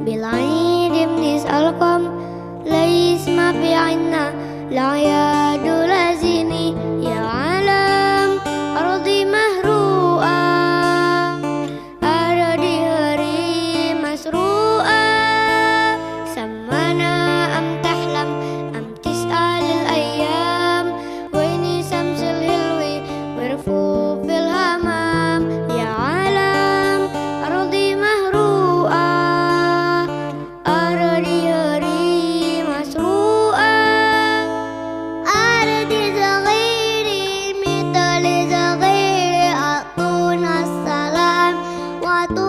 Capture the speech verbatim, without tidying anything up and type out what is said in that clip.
بالعيد من القمر ليس ما في عنا لا يدل زيني يا عالم أرضي مهروءة أرضي هري مسروءة سمانا أم تحلم أم تسأل الأيام وين شمس الهلوي ورفوف الهمام يا عالم أرضي مهروءة أرضي هري مسروءة أرضي صغيري مثل صغيري أعطونا السلام وأعطونا